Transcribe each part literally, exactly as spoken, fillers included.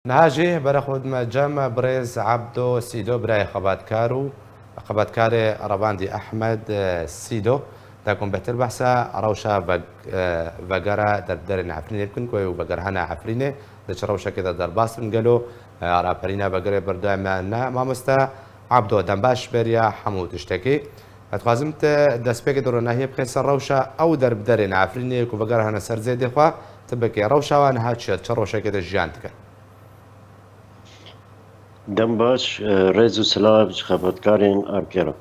Niha jî bere xwe dime cem birêz Ebdo Sîdo, birayê xebatkar û xebatkarê Revandî Ehmed, e, Sîdo. Da ku em bêhtir behsa rewşa veg-, e, vegera derbiderên Efrînê bikin, ku ew vegerhana Efrînê di çi rewşekê de derbas bin gelo, e, raperîna vegerê berdewam e ne? Mamoste Ebdo, dem baş beriya hemû tiştekî. Ez dixwazim te destpêkê di ronahiyê bixê ser rewşa ew derbiderên Efrînê ku vegerhana ser zêdê xwe, tu bikê rewşa wan niha çi ye, çi rewşekê de jiyan dikin? Dem baş, e, rêz û silav ji xebatkarên Arke re.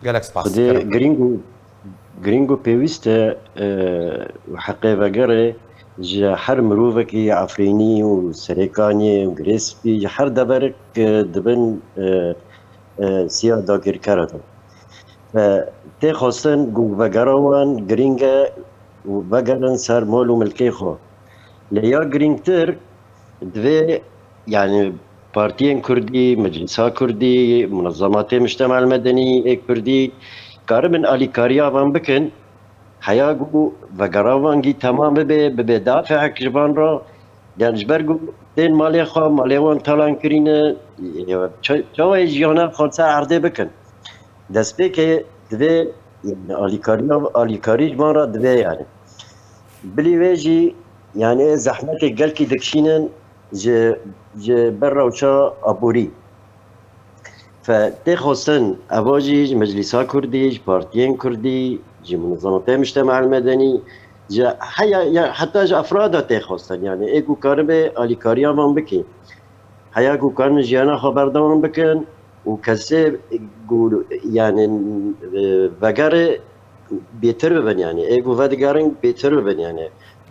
Gelek spas. Xwedê kerem. Girîng û, girîng û pêwîst e, e, heqê vegerê ji her mirovekî Efrînî û Serêkaniyê û Girê Spî, ji her deverek, e, dibin, e, e, siya dagirkera de. E, tê xwestin ku vegera wan girîng e û vegerin ser mal û milkê xwe. Lê ya girîngtir divê, yani, partiyên Kurdî, Meclisa Kurdî, munezematê mujtemel medenî ê Kurdî karibin alîkariya van bikin, heya ku vegera van gî temam bibe, bibe dafehek ji van re, yani ji ber ku tên malê xwe, malê wan talan kirîne, çe-, çawa jiyana xwe ser erdê bikin. Destpêkê divê, yani, alîkariya, alîkarî ji van re divê, yani. Bilî wê jî, yani, zehmetê gelkî dikişînin ji, ji ber rewşa aborî. Fe tê xwestin, eva jî ji Meclîsa Kurdî, ji partiyên Kurdî, ji munezematê mujtemel medenî, ji heya, ya, heta ji efrada tê xwestin, yani, ê ku karibe alîkariya van bikî. Heya ku karin jiyana xwe berdewam bikin û kesê ku, yani, e, vegerê bêtir bibin, yani. Ê ku vedigerin bêtir bibin, yani.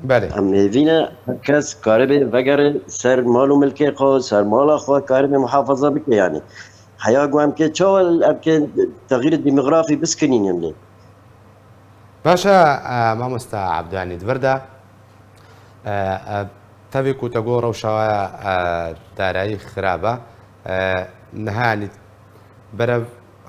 Belê. Em hêvî ne her kes karibe vegere ser mal û milkê xwe, ser mala xwe karibe muhafaza bike, yani. Heya ku em kê çawa em kê texîrê demografî biskinînin lê. Baş e, e, mamoste Ebdo, yanî di vir de, e, e, tevî ku te got rewşa, e, darayî xirab e, e, niha, yanî, berev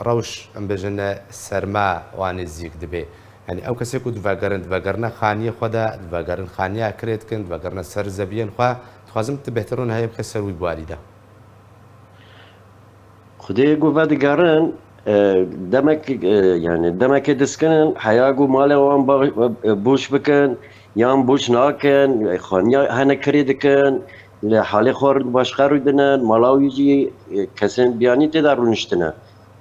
rewş, em bêjin, serma wan nêzîk dibe. Yanî ew kesê ku divegerin, divegerine xaniyê xwe de, divegerin xaniya kirê dikin, divegerine ser zeviyên xwe. Dixwazim tu bêhtir ronahiyê bixî ser wî warî de. Xwedê ku vedigerin, e, demek, e, yani demekê diskinin, heya ku malê wan ba-, e, boş bikin, yan boş nakin, e, xaniya hene kirê dikin, li halê xwe başqa rûdinin, mala wî jî, e, kesên biyanî tê de rûniştine.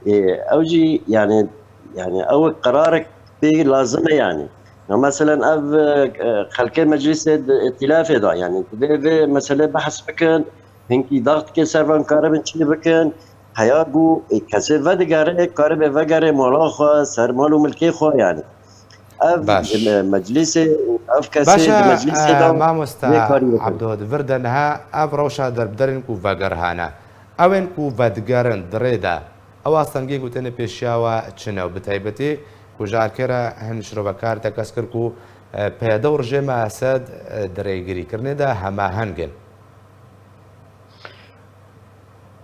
E, ew jî, yani, yani ew qerarek pê lazim e, yani. Ya meselen ev, e, e, xelkê meclisê di îtîlafê de, yani, divê vê meselê behs bikin, hinkî dax dike ser van karibin çi bikin, heya ku, e, kesê vedigere, karibe vegere mala xwe, ser mal û milkê xwe, yani. Ev, baş, e, meclisê, ev kesê, baş e, di meclisê e, de mamoste vê karî bikin. Ebdo, di vir de niha ev rewşa derbiderên ku vegerhane, ew ên ku vedigerin di rê de, ew astengiyên ku têne pêşiya we çi ne û bi taybetî ku ji Arkê re hin şirovekar tekez kir ku, e, P Y D û rejêma Esed, e, di rêgirîkirinê de hemaheng in.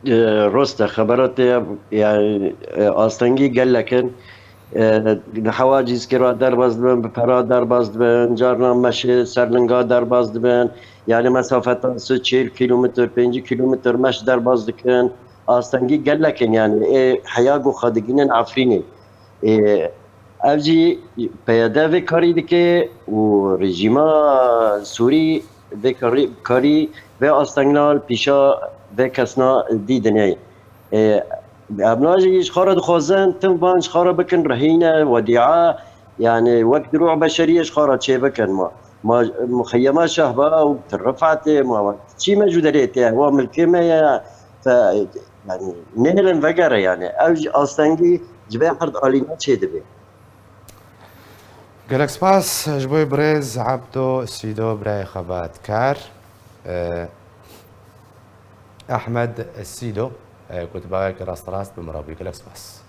E, rost e, xebera te, yani, e, astengî gelek in. E, di hewa cîskê re derbas dibin, bi pera derbas dibin, carna meşê ser linga derbas dibin. Yani mesafeta sê çêl kîlometr, pêncî kîlometr meş derbas dikin. Astengî gelek in, yani, ê heya ku xwe digînin Efrînê. Ê, ev jî P Y D vê karî dike û rejîma Sûrî vê karî, karî vê astengina li pîşa vê kesna dî dinê. Ê, evna jî ji xwe re dixwazin, tim van ji xwe re bikin rehîne, wedîa, yani wek dirû beşeriyê ji xwe re çêbikin. Ma, ma muxeyema Şehba û Tirrifatê, ma çî me ji derê tê, ewa milkê me ye, te, yani nehêlin vegere, yani ew jî astengî ji vê erd alîna çêdibe. Gelek spas ji bo birêz Ebdo Sîdo, birayê xebatkar, e, Ehmed Sîdo, e, ku tu bawekî rasterast bi min re bûyî. Gelek spas.